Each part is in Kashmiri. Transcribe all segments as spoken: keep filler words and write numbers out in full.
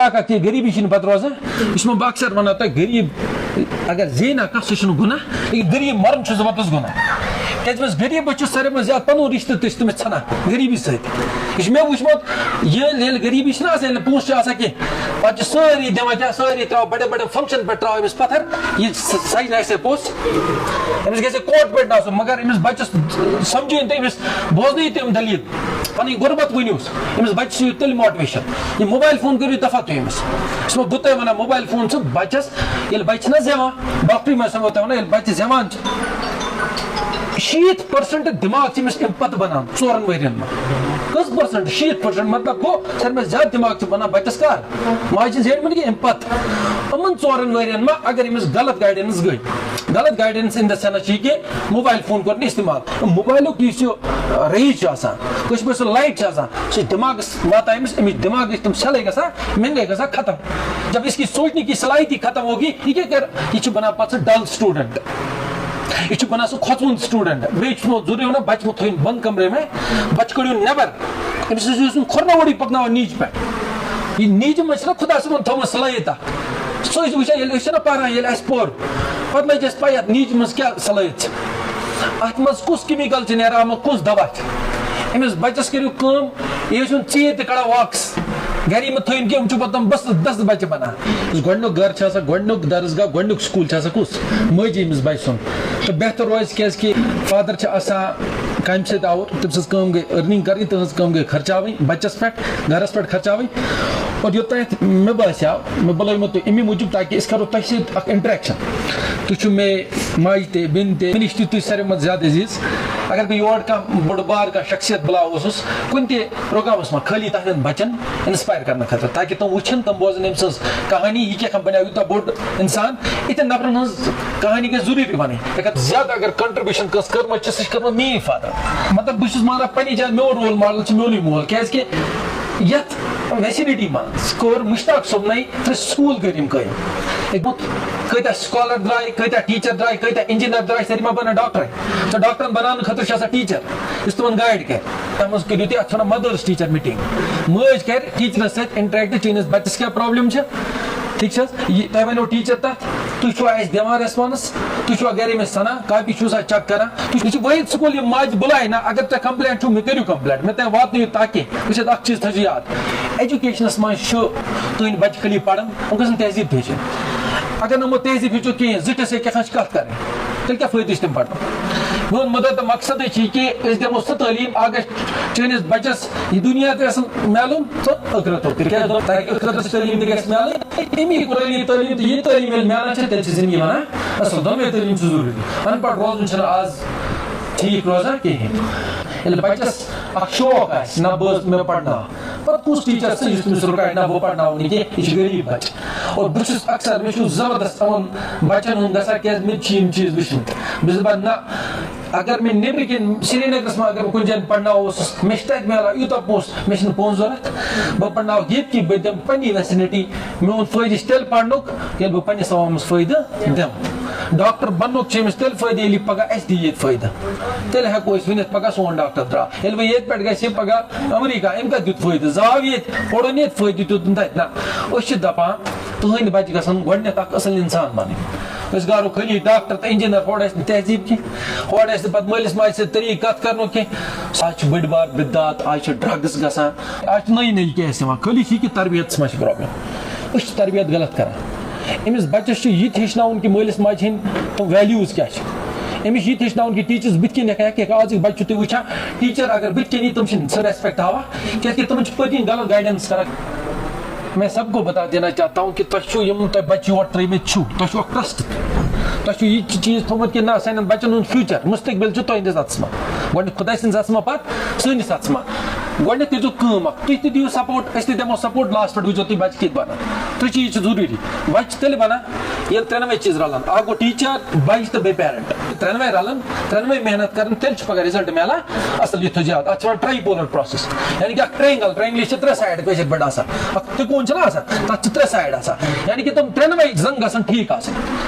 اکھ اکھ یہِ غریٖبی چھِنہٕ پتہٕ روزان۔ یہِ چھُس بہٕ اکثر ونان تۄہہِ، غریٖب اگر زینہِ کانٛہہ، سُہ چھُنہٕ گُناہ۔ لیکن غریٖب مرُن چھُ زبردست گُناہ۔ کیازِ بس غریٖبس چھُ ساروی منٛز زیادٕ پنُن رشتہٕ تہِ چھِ تٔمِس ژھٮ۪نان غریٖبی سۭتۍ۔ یہِ چھُ مےٚ وُچھمُت، ییٚلہِ ییٚلہِ غریٖبی چھِنہٕ آسان، ییٚلہِ نہٕ پونٛسہٕ چھِ آسان کینٛہہ، پتہٕ چھِ سٲری دِوان کیٛاہ، سٲری ترٛاوان بڑٮ۪ن بڑٮ۪ن function پٮ۪ٹھ ترٛاوان أمِس پتھر۔ یہِ س- سجہِ نہٕ اَسہِ پونٛسہٕ۔ أمِس گژھِ کوٹ پٮ۪ٹھ نہٕ آسُن، مگر أمِس بچس سمجھٲیِن تُہۍ، أمِس بوزنٲیِو تُہۍ یِم دٔلیٖل۔ پنٕنۍ غربت ؤنِو أمِس، بچہِ چھِ تیٚلہِ motivation۔ یہِ موبایل فون کٔرِو دفعہ تُہۍ أمِس۔ یہِ چھُسو بہٕ تۄہہِ ونان، موبایل فون چھُ بچس، ییٚلہِ بچہِ چھِنہ زٮ۪وان، ڈاکٹری منٛز چھِسو تۄہہِ ونان، ییٚلہِ بچہِ زٮ۪وان چھِ، شیٖتھ percent دٮ۪ماغ چھِ أمِس اَمہِ پتہٕ بنان ژورن ؤرین منٛز۔ کٔژ percent؟ شیٖتھ percent۔ مطلب گوٚو، ساروی منٛز زیادٕ دٮ۪ماغ چھِ بنان بچس کر؟ ماجہِ ہٕنٛز زیٹھِ منٛز کہِ اَمہِ پتہٕ۔ یِمن ژورن ؤرین منٛز اگر أمِس غلط guidance گٔے، غلط guidance in the sense چھِ یہِ کہِ موبایل فون کوٚر نہٕ استعمال۔ موبایلُک یُس یہِ rays چھُ آسان، کٲشِر پٲٹھۍ سُہ light چھُ آسان، سُہ چھُ دٮ۪ماغس واتان أمِس، أمِس دٮ۪ماغٕچ تِم cell گژھان، مِنگے گژھان ختم۔ جب اس کی سوچنے کی صلاحیت ہی ختم ہوگی، یہ کیا کر، یہ چھُ بنان پتہٕ سُہ dull student، یہ چھُ بنان سُہ کھۄژوُن student۔ بیٚیہِ چھُس بہٕ ضروٗری ونان، بچہٕ مہٕ تھٲیِن بنٛد کمرے میں، بچہٕ کٔڑِو نٮ۪بر۔ أمِس ٲسۍ یُس کھۄرنہٕ وورٕے پکناوان نیٖجہِ پٮ۪ٹھ۔ یہِ نیٖجہِ منٛز چھِنہ خۄدا صٲبن تھٲومٕژ صلٲحیت اکھ۔ سُہ ٲسۍ وٕچھان، ییٚلہِ أسۍ چھِنہ پران، ییٚلہِ اَسہِ پوٚر، پتہٕ لٔج اَسہِ پَے اَتھ نیٖجہِ منٛز کیٛاہ صلٲحیت چھِ۔ اَتھ منٛز کُس chemical چھِ نیران، اَتھ منٛز کُس دوا چھِ۔ أمِس بچس کٔرِو کٲم، یہِ ٲسِن ژیٖرۍ تہِ کڑان واکس۔ گری مہٕ تھٲیِن کینٛہہ، یِم چھِ پتہٕ تِم بس دس بچہِ بنان۔ یُس گۄڈٕنیُک گرٕ چھُ آسان، گۄڈٕنیُک درسگاہ، گۄڈٕنیُک سکوٗل چھُ آسان کُس؟ مٲجی أمِس بچہِ سُنٛد۔ تہٕ بہتر روزِ، کیازِ کہِ father چھِ آسان کامہِ سۭتۍ آوُر، تٔمۍ سٕنٛز کٲم گٔے earning کرٕنۍ، تٕہٕنٛز کٲم گٔے خرچاوٕنۍ بچس پٮ۪ٹھ، گرس پٮ۪ٹھ خرچاوٕنۍ۔ اور یوٚتانٮ۪تھ مےٚ باسیٛو، مےٚ بُلٲومو تُہۍ اَمی موٗجوٗب تاکہِ أسۍ کرو تۄہہِ سۭتۍ اکھ interaction۔ تُہۍ چھِو مےٚ ماجہِ تہِ، بیٚنہِ تہِ، مےٚ نِش تہِ تُہۍ ساروی منٛز زیادٕ عزیز۔ اگر بہٕ یور کانٛہہ بوٚڑ بار کانٛہہ شخصیت بُلاوٕ اوسُس، کُنہِ تہِ پروگرامس منٛز، خٲلی تہنٛدٮ۪ن بچن inspire کرنہٕ خٲطرٕ، تاکہِ تِم وٕچھن، تِم بوزن أمۍ سٕنٛز کہانی، یہِ کیٛاہ کانٛہہ بنیو یوٗتاہ بوٚڑ انسان۔ یِتھٮ۪ن نفرن ہٕنٛز کہانی گژھِ ضروٗری ونٕنۍ۔ تِکیٛازِ زیادٕ اگر contribution کٲنٛسہِ کٔرمٕژ چھِ، سُہ چھِ کٔرمٕژ میٛٲنۍ father۔ مطلب، بہٕ چھُس مانان پننہِ جایہِ میون role model چھُ میونُے مول، کیٛازِ کہِ یتھ vicinity منٛز کوٚر مشتاق صٲبنٕے تہٕ سکوٗل کٔرۍ أمۍ قٲیِم۔ أکۍ ووٚن، کۭتیٛاہ scholar درٛاے، کۭتیٛاہ teacher درٛاے، کۭتیٛاہ engineer درٛاے، سٲری ما بنن ڈاکٹرے؟ تہٕ ڈاکٹرن بناونہٕ خٲطرٕ چھُ آسان teacher، یُس تِمن guide کرِ۔ تتھ منٛز کٔرِو تُہۍ، اتھ چھِ ونان mother's teacher meeting۔ مٲج کرِ teacherس سۭتۍ interact، چٲنِس بچس کیٛاہ problem چھِ، ٹھیٖک چھِ حظ؟ یہِ تۄہہِ ونیو teacher تتھ، تُہۍ چھِوا اسہِ دِوان response؟ تُہۍ چھِوا گرِ أمِس سنان؟ کاپی چھُو سا check کران؟ تُہۍ، یہِ چھِ وٲحد سکوٗل، یِم ماجہِ بُلاے نہ، اگر تۄہہِ complaint چھُو، مےٚ کٔرِو complaint، مےٚ تام واتنٲیِو تاکہِ، وٕچھ حظ، اکھ چیٖز تھٲیزیو یاد، educationس منٛز چھُ تُہٕنٛدۍ بچہِ خٲلی پران، یِم گژھن تہذیٖب تہِ ہیٚچھِنۍ۔ اگر نہٕ یِمو تہذیٖب ہیٚچھو کِہیٖنۍ، زِٹھِس سۭتۍ کیٛاہ تام چھِ کَتھ کَرٕنۍ، تیٚلہِ کیٛاہ فٲیدٕ چھُ تِم پَرنُک؟ میون مُدعا تہٕ مقصدٕے چھُ یہِ کہِ أسۍ دِمو سُہ تعلیٖم، اَکھ گژھِ چٲنِس بَچَس یہِ دُنیا تہِ گژھُن میلُن تہٕ ٲخرت تہِ۔ کیٛازِ دوٚپ، تاکہِ ٲخرتٕچ تعلیٖم تہِ گژھِ میلٕنۍ، اَمی قرآنی تعلیٖم تہٕ یہِ تعلیٖم ییٚلہِ میلان چھِ، تیٚلہِ چھِ زِندگی بَنان اَصٕل۔ دۄنوَے تعلیٖم چھِ ضروٗری۔ اَن پَڑھ روزُن چھُنہٕ آز ٹھیٖک روزان کِہیٖنۍ۔ ییٚلہِ بَچَس اَکھ شوق آسہِ، نہ بہٕ، مےٚ پَرناو، پتہٕ کُس teacher چھُ یُس تٔمِس رُکاوِ، نہ بہٕ پرناوٕ نہٕ کینٛہہ، یہِ چھُ غریٖب بچہٕ۔ اور بہٕ چھُس اکثر، مےٚ چھُ زبردست یِمن بچن ہُنٛد گژھان، کیازِ مےٚ تہِ چھِ یِم چیٖز وٕچھمٕتۍ۔ بہٕ چھُس دپان، نہ، اگر مےٚ نیٚبرٕ کِنۍ سرینگرس منٛز اگر بہٕ کُنہِ جایہِ پرناوٕ اوسُس، مےٚ چھِ تتہِ میلان یوٗتاہ پونٛسہٕ، مےٚ چھُنہٕ پونٛسہٕ ضوٚرتھ، بہٕ پرناوٕ ییٚتہِ کہِ بہٕ دِمہٕ پننی vicinity، میون فٲیدٕ چھُ تیٚلہِ پرنُک، ییٚلہِ بہٕ پننِس عوامس فٲیدٕ دِمہٕ۔ ڈاکٹر بننُک چھُ أمِس تیٚلہِ فٲیدٕ، ییٚلہِ یہِ پگاہ اَسہِ دِیہِ ییٚتہِ فٲیدٕ۔ تیٚلہِ ہٮ۪کو أسۍ ؤنِتھ، پگاہ سون ڈاکٹر درٛاو۔ ییٚلہِ وۄنۍ ییٚتہِ پٮ۪ٹھ گژھِ یہِ پگاہ امریکہ، أمۍ کَتہِ دیُت فٲیدٕ؟ زاو ییٚتہِ، پوٚرُن ییٚتہِ، فٲیدٕ دیُت نہٕ تَتہِ۔ نہ، أسۍ چھِ دَپان، تُہٕنٛدۍ بَچہِ گژھن گۄڈٕنٮ۪تھ اَکھ اَصٕل اِنسان بَنٕنۍ۔ أسۍ گارو خٲلی ڈاکٹر تہٕ engineer، ہورٕ آسہِ نہٕ تہذیٖب کینٛہہ، ہورٕ آسہِ نہٕ پَتہٕ مٲلِس ماجہِ سۭتۍ طریٖقہٕ کَتھ کَرنُک کینٛہہ۔ سُہ حظ چھِ بٔڑۍ بار بِدعات، آز چھِ drugs گژھان، آز چھِ نٔے نٔے case یِوان۔ خٲلی چھِ یہِ کہِ تربیتَس منٛز چھِ problem۔ أسۍ چھِ تربیت غلط کَران۔ أمِس بَچَس چھُ یہِ تہِ ہیٚچھناوُن کہِ مٲلِس ماجہِ ہٕنٛدۍ تِم values کیٛاہ چھِ۔ أمِس چھُ یہِ تہِ ہیٚچھناوُن کہِ teachers بٕتھِ کَنہِ ہٮ۪کان، ہٮ۪کہِ، ہٮ۪کہِ، آزٕکۍ بَچہِ چھِو تُہۍ وٕچھان، teacher اگر بٕتھِ کَنہِ یی، تِم چھِنہٕ سُہ respect ہاوان، کیٛازِکہِ تِمَن چھِ پٔتۍ کِنۍ غلط guidance کَران۔ میں سب کو بتا دینا چاہتا ہوں کہ تۄہہِ چھُو یِم تۄہہِ بَچہِ یور ترٛٲیمٕتۍ چھُو، تۄہہِ چھُو اَکھ trust۔ تۄہہِ چھُو یہِ چیٖز تھوٚومُت کہِ نہ، سانٮ۪ن بَچَن ہُنٛد future، مُستقبِل چھُ تُہٕنٛدِس اَتھَس منٛز۔ گۄڈٕنٮ۪تھ خۄداے سٕنٛدِس اَتھَس منٛز، پَتہٕ سٲنِس اَتھَس منٛز۔ گۄڈٕنٮ۪تھ کٔرۍزیو کٲم اَکھ، تُہۍ تہِ دِیِو support، أسۍ تہِ دِمو support، last پٮ۪ٹھ وٕچھزیو تُہۍ بَچہِ کِتھ بَنان۔ ترٛےٚ چیٖز چھِ ضروٗری۔ بَچہِ چھِ تیٚلہِ بَنان، ییٚلہِ ترٛٮ۪نوَے چیٖز رَلَن۔ اَکھ گوٚو teacher، بَچہِ تہٕ بیٚیہِ parent۔ ترٛٮ۪نوَے رَلَن، ترٛٮ۪نوَے محنت کَرَن، تیٚلہِ چھُ پَگاہ result میلان اَصٕل۔ یہِ تھٲیزیو یاد، اَتھ چھِ وَنان tripolar process، یعنی کہِ اَکھ triangle، triangle چھِ ترٛےٚ side کٲشِر پٲٹھۍ آسان، اَکھ تِکوٗن چھُنہ آسان، تَتھ چھِ ترٛےٚ side آسان، یعنی کہِ تِم ترٛٮ۪نوَے زنٛگ گژھن ٹھیٖک آسٕنۍ،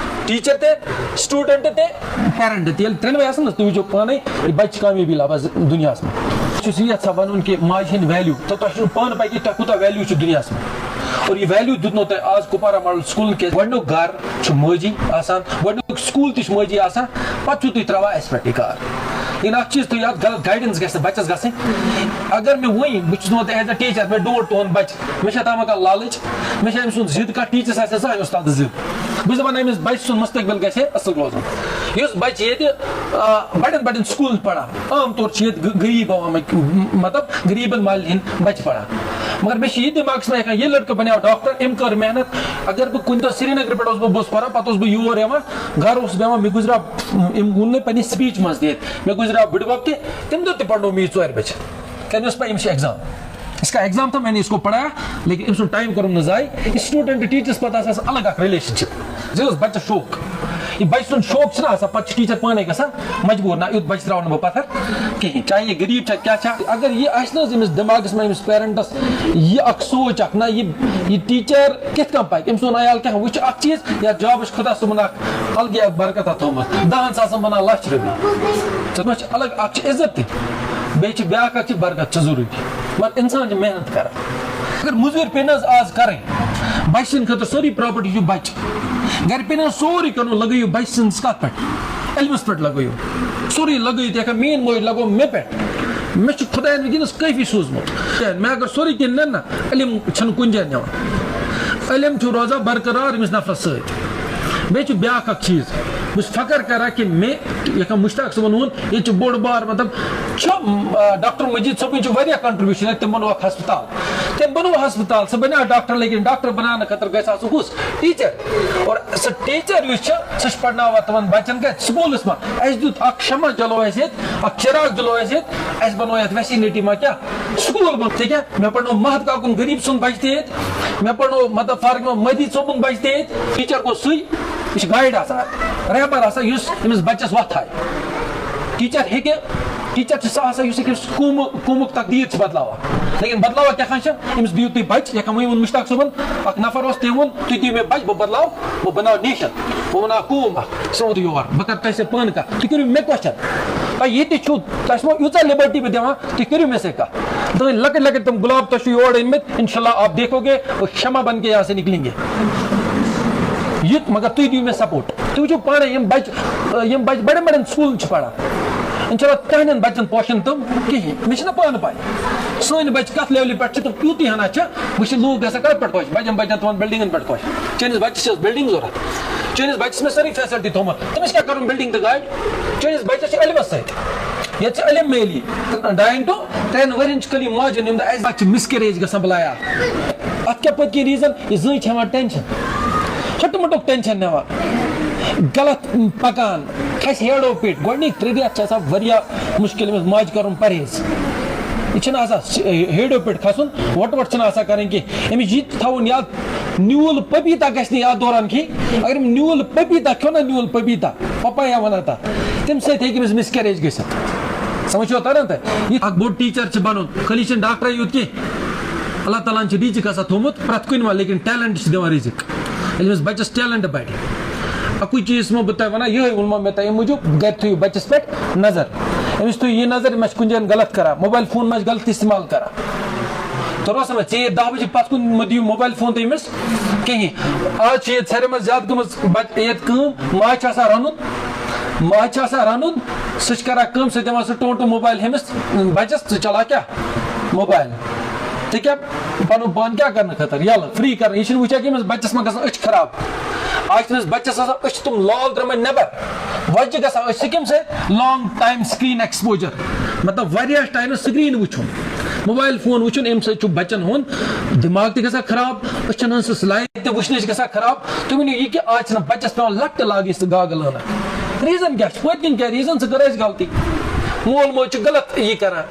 teacher تہِ، student تہِ، parent تہِ۔ ییٚلہِ ترٛٮ۪نوَے آسَن نہ، تُہۍ وٕچھِو پانَے، یہِ بَچہِ چھِ کامیٲبی لَبَس دُنیاہَس منٛز۔ بہٕ چھُس یَژھان وَنُن کہِ ماجہِ ہِنٛدۍ value، تہٕ تۄہہِ چھُنہٕ پانہٕ پَے کہِ تۄہہِ کوٗتاہ value چھُ دُنیاہَس منٛز۔ اور یہِ ویلیو دیُتنو تۄہہِ آز کُپوارہ ماڈل سکوٗلن، کیٛازِ گۄڈٕنیُک گرٕ چھُ مٲجی آسان، گۄڈٕنیُک سکوٗل تہِ چھُ مٲجی آسان، پتہٕ چھُو تُہۍ ترٛاوان اَسہِ پٮ۪ٹھ یہِ کار۔ لیکن اکھ چیٖز تھٲیِو یاد، غلط گایڈنس گژھِ نہٕ بچس گژھٕنۍ۔ اگر مےٚ وۄنۍ، بہٕ چھُس دَپان تۄہہِ as a teacher، مےٚ ڈونٹ تُہُنٛد بچہٕ، مےٚ چھا تامہ کانٛہہ لالٕچ، مےٚ چھا أمۍ سُنٛد ضد کانٛہہ، ٹیٖچرس آسہِ آسان أمۍ اُستادس ضد۔ بہٕ چھُس دَپان أمِس بچہٕ سُنٛد مستقبل گژھِ ہے اصل روزُن۔ یُس بچہٕ ییٚتہِ، آ، بڑٮ۪ن بڑٮ۪ن سکوٗلن پران، عام طور چھِ ییٚتہِ غ-، غریٖب عوامٕکۍ، مطلب غریٖبن مالٮ۪ن ہٕنٛدۍ بچہٕ پران۔ مگر مےٚ چھِ یہِ دٮ۪ماغس منٛز ہٮ۪کان یہِ لڑکہٕ بنیو ڈاکٹر، أمۍ کٔر محنت۔ اگر بہٕ کُنہِ دۄہ سرینگرٕ پٮ۪ٹھ اوسُس بہٕ بس پران، پتہٕ اوسُس بہٕ یور یِوان، گرٕ اوسُس بہٕ یِوان، مےٚ گُزریو، أمۍ ووٚن مےٚ پننہِ speech منٛز تہِ ییٚتہِ، مےٚ گُزریو بٕڈبب تہِ، تَمہِ دۄہ تہِ پرنو مےٚ یہِ ژورِ بجہِ۔ کیٛازِ مےٚ اوس پَے أمِس چھُ exam۔ اس کا exam تھا، میں نے اس کو پڑھایا، لیکن أمۍ سُنٛد time کوٚرُم نہٕ ضایع۔ یہِ student teacherس پتہٕ آسہِ آسان الگ اکھ relationship۔ زِ اوس بچس شوق۔ یہِ بچہٕ سُنٛد شوق چھُنہ آسان، پتہٕ چھُ teacher پانے گژھان مجبوٗر، نہ، یُتھ بچہٕ ترٛاوو نہٕ بہٕ پتھر کِہیٖنۍ، چاہے یہِ غریٖب چھا کیٛاہ چھا۔ اگر یہِ آسہِ نہ حظ أمِس دٮ۪ماغس منٛز، أمِس parentس یہِ اکھ سونٛچ اکھ، نہ، یہِ، یہِ teacher کِتھ کٔنۍ پکہِ، أمۍ سُنٛد عیال کیٛاہ وٕچھِ۔ اکھ چیٖز، یتھ jobس چھُ خۄدا صٲبُن اکھ الگٕے اکھ برکت تھٲومٕژ، دَہن ساسن بنان لچھ رۄپیہِ۔ ژےٚ ما چھِ الگ، اکھ چھِ عزت تہِ، بیٚیہِ چھِ بیٛاکھ اکھ چھِ برکت چھِ ضروٗری۔ مگر انسان چھِ محنت کران۔ اگر مٔزوٗرۍ پیٚیہِ نہٕ حظ آز کرٕنۍ، بچہِ سٕنٛدِ خٲطرٕ سٲرٕے property چھُ بچہِ۔ گرِ پیٚیہِ نہٕ حظ سورُے کرُن، لگٲیِو بچہِ سٕنٛدِس کتھ پٮ۪ٹھ؟ علمس پٮ۪ٹھ لگٲیِو۔ سورُے لگٲیِو تُہۍ ہٮ۪کان، میٛٲنۍ موج لگٲو مےٚ پٮ۪ٹھ۔ مےٚ چھُ خۄداین وٕنکیٚنس کٲفی سوٗزمُت۔ مےٚ اگر سورُے کینٛہہ نِن نہ، علم چھُنہٕ کُنہِ جایہِ نِوان۔ علم چھُ روزان برقرار أمِس نفرس سۭتۍ۔ بیٚیہِ چھُ بیٛاکھ اکھ چیٖز، بہٕ چھُس فخر کران کہِ مےٚ، یِتھ کٔنۍ مشتاق صٲبن ووٚن، ییٚتہِ چھُ بوٚڑ بار، مطلب، چھُ، آ، ڈاکٹر مجید صٲبٕنۍ چھِ واریاہ contribution، تٔمۍ بنووُکھ ہسپتال۔ تٔمۍ بنوو ہسپتال، سُہ بنیو ڈاکٹر، لیکن ڈاکٹر بناونہٕ خٲطرٕ گژھِ آسُن کُس؟ Teacher۔ اور سُہ teacher یُس چھُ، سُہ چھُ پرناوان تِمن بچن کتہِ؟ سکوٗلس منٛز۔ اَسہِ دیُت اکھ شمع جلو اَسہِ ییٚتہِ، اکھ چراغ جلو اَسہِ ییٚتہِ، اَسہِ بنوو یتھ vicinity منٛز کیٛاہ؟ سکوٗل بنوو۔ ژےٚ کیٛاہ؟ مےٚ پرنوو مہت کاکُن غریٖب سُنٛد بچہٕ تہِ ییٚتہِ، مےٚ پرنوو، مطلب، فار ایگزامپل، مہدی صٲبُن بچہٕ تہِ ییٚتہِ۔ Teacher گوٚو سُے، یہِ چھُ guide آسان، رہبر آسان، یُس أمِس بچس وتھ ہایہِ۔ Teacher ہیٚکہِ، teacher چھُ سُہ آسان، یُس أکِس قومُک، قومُک تقدیٖر چھُ بدلاوان۔ لیکن بدلاوان کیٛاہ چھُ؟ أمِس دِیِو تُہۍ بچہِ، یِتھ کٔنۍ وۄنۍ ووٚن مشتاق صٲبن، اکھ نفر اوس، تٔمۍ ووٚن، "تُہۍ دِیِو مےٚ بچہِ، بہٕ بدلاو، بہٕ بناو nation، بہٕ بناو قوم اکھ۔" سُہ ووٚن یور، "بہٕ کرٕ تۄہہِ سۭتۍ پانہٕ کتھ، تُہۍ کٔرِو مےٚ question۔ تۄہہِ ییٚتہِ چھُو، تۄہہِ چھُو ییٖژاہ liberty بہٕ دِوان، تُہۍ کٔرِو مےٚ سۭتۍ کتھ۔" تُہٕنٛدۍ لۄکٕٹۍ لۄکٕٹۍ تِم گۄلاب تۄہہِ چھِو یور أنۍمٕتۍ، انشاءاللہ آپ دیکھو گے، وہ شمع بن کے یہاں سے نکلیں گے۔ یہِ، مگر تُہۍ دِیِو مےٚ support۔ تُہۍ وٕچھِو پانَے یِم بَچہٕ، یِم بَچہٕ بَڑٮ۪ن بَڑٮ۪ن سکوٗلَن چھِ پَران۔ اِنشاءاللہ تُہٕنٛدٮ۪ن بَچَن پوشَن تِم کِہیٖنۍ۔ مےٚ چھِنہ پانہٕ پَے۔ سٲنۍ بَچہٕ کَتھ levelہِ پٮ۪ٹھ چھِ تِم کیُتھ ہی ہَنا چھِ۔ وٕچھ لوٗکھ گژھان کَتھ پٮ۪ٹھ خۄش؟ بَجَن بَچَن تِمَن buildingن پٮ۪ٹھ خۄش۔ چٲنِس بَچَس چھِ حظ building ضوٚرَتھ؟ چٲنِس بَچَس مےٚ سٲرٕے facility تھوٚمُت۔ تٔمِس کیٛاہ کَرُن building تہٕ گاڑِ؟ چٲنِس بَچَس چھِ علمَس سۭتۍ۔ ییٚتہِ چھِ علم میلی۔ ڈایَن to ترٛٮ۪ن ؤرِین چھِ کلی ماجہِ ہُنٛد یِم تہٕ اَسہِ بَچہِ miscarriage گژھان بَلایا۔ اَتھ کیٛاہ پٔتۍ کِنۍ reason؟ یہِ زٔنۍ چھِ ہٮ۪وان tension۔ ہُٹہٕ مُٹُک tension نِوان۔ غلط پَکان۔ کھَسہِ ہیڈو پیٚٹھ۔ گۄڈٕنِکۍ ترٛےٚ رٮ۪تھ چھِ آسان واریاہ مُشکِل أمِس ماجہِ کَرُن پرہیز۔ یہِ چھِنہٕ آسان س-، ہیڈو پیٚٹھ کھَسُن۔ وَٹہٕ وَٹہٕ چھِنہٕ آسان کَرٕنۍ کینٛہہ۔ أمِس یہِ تہِ تھاوُن یاد، نیوٗل پٔپیٖتا گژھِ نہٕ یَتھ دوران کھیٚنۍ۔ اگر أمۍ نیوٗل پٔپیٖتا کھیوٚو نہ، نیوٗل پٔپیٖتا، پَپایا وَنان تَتھ، تَمہِ سۭتۍ ہیٚکہِ أمِس miscarriage گٔژھِتھ۔ سَمٕجھ چھُوا تَران تۄہہِ؟ یہِ اَکھ بوٚڑ teacher چھُ بَنُن، خٲلی چھِنہٕ ڈاکٹرَے یوت کینٛہہ۔ اللہ تعالیٰ ہَن چھُ رِزِق آسان تھوٚومُت پرٛٮ۪تھ کُنہِ منٛز، لیکن talent چھِ دِوان رِزِق۔ ییٚلہِ أمِس بَچَس talent بَڑِ۔ اَکُے چیٖز چھُسو بہٕ تۄہہِ وَنان، یِہوٚے ووٚنمو مےٚ تۄہہِ، اَمہِ موٗجوٗب گَرِ تھٲیِو بَچَس پٮ۪ٹھ نظر۔ أمِس تھٲیِو یہِ نظر، مےٚ چھُ کُنہِ جایَن غلط کَران، mobile phone ما چھُ غلط استعمال کَران۔ توٚروا سَمٕجھ؟ ژیٖرۍ دَہ بَجے پَتھ کُن مہٕ دِیِو mobile phone تُہۍ أمِس کِہیٖنۍ۔ آز چھِ ییٚتہِ ساروی منٛز زیادٕ گٔمٕژ بَچہٕ ییٚتہِ کٲم، ماجہِ چھِ آسان رَنُن، ماجہِ چھِ آسان رَنُن، سُہ چھِ کَران کٲم، سُہ دِوان سُہ ٹونٛٹہٕ mobile ہُمِس بَچَس، ژٕ چَلاو کیٛاہ؟ Mobile۔ ژےٚ کیٛاہ پَنُن پان کیٛاہ کَرنہٕ خٲطرٕ؟ یَلہٕ، free کَرنہٕ۔ یہِ چھِنہٕ وٕچھان کہِ أمِس بَچَس ما گژھن أچھ خراب۔ آز چھِ أمِس بَچَس آسان أچھ تِم لال درٛامٕتۍ نٮ۪بَر۔ وَجہِ گژھان أچھ سۭتۍ کَمہِ سۭتۍ؟ Long time screen exposure۔ مطلب واریاہ ٹایمَس screen وٕچھُن، mobile phone وٕچھُن، اَمہِ سۭتۍ چھُ بَچَن ہُنٛد دٮ۪ماغ تہِ گژھان خراب، أچھَن ہٕنٛز سُہ صلاحیت تہِ وٕچھنٕچ گژھان خراب۔ تُہۍ ؤنِو یہِ کہِ آز چھِنہٕ بَچَس پٮ۪وان لَٹہِ لاگٕنۍ سُہ گاگہٕ لٲنہٕ۔ Reason کیٛاہ چھُ؟ پٔتۍ کِنۍ کیٛاہ reason؟ ژٕ کَر اَسہِ غلطی۔ مول موج چھُ غلط یہِ کَران۔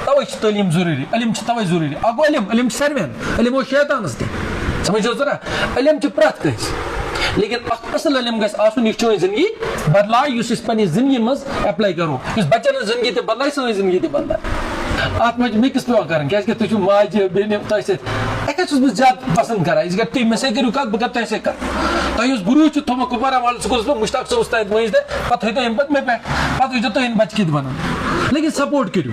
تَوَے چھِ تعلیٖم ضروٗری، علم چھِ تَوَے ضروٗری۔ اَکھ گوٚو علم، علم چھِ ساروِیَن، علم اوس شیطانَس تہِ۔ سَمٕجھ چھُو تَران؟ علم چھُ پرٛٮ۪تھ کٲنٛسہِ۔ لیکن اَکھ اَصٕل علم گژھِ آسُن، یُس چٲنۍ زِندگی بدلایہِ، یُس أسۍ پنٛنہِ زِندگی منٛز apply کَرو۔ یُس بَچَن ہٕنٛز زِندگی تہِ بدلایہِ، سٲنۍ زِندگی تہِ بدلایہِ۔ اَتھ منٛز چھِ mix پٮ۪وان کَرٕنۍ، کیٛازِکہِ تُہۍ چھِو ماجہِ، بیٚنہِ، تۄہہِ سۭتۍ۔ اَکہِ چھُس بہٕ زیادٕ پَسنٛد کَران، أسۍ گَرِ تُہۍ مےٚ سۭتۍ کٔرِو کَتھ، بہٕ کَرٕ تۄہہِ سۭتۍ کَتھ۔ تۄہہِ یُس بروس چھُ تھوٚومُت کُپوارہ ماڈل سکوٗلَس منٛز، مُشتاق صٲبَس تانۍ وٲنٛجہِ تہٕ پَتہٕ تھٲیِو تُہۍ اَمہِ پَتہٕ مےٚ پٮ۪ٹھ، پَتہٕ وٕچھِو تُہٕنٛدۍ بَچہِ کِتھ بَنَن۔ لیکن سپورٹ کٔرِو،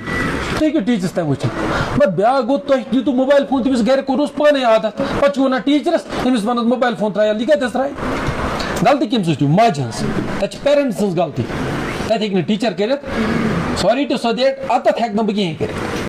تُہۍ ہیٚکِو ٹیٖچرَس تام وٕچھِتھ. مگر بیٛاکھ گوٚو، تۄہہِ دیُتوٕ موبایل فون تٔمِس گَرِ، کوٚرُس پانَے عادت، پَتہٕ چھُو وَنان ٹیٖچرَس، أمِس وَنان موبایل فون ترٛایَل، یہِ کَتٮ۪س ترٛایہِ؟ غلطی کٔمۍ سٕنٛز چھِ؟ ماجہِ ہٕنٛز. تَتہِ چھِ پیرنٹس سٕنٛز غلطی، تَتہِ ہیٚکہِ نہٕ ٹیٖچر کٔرِتھ. Sorry to say that، اَتَتھ ہٮ۪کہٕ نہٕ بہٕ کِہیٖنۍ کٔرِتھ.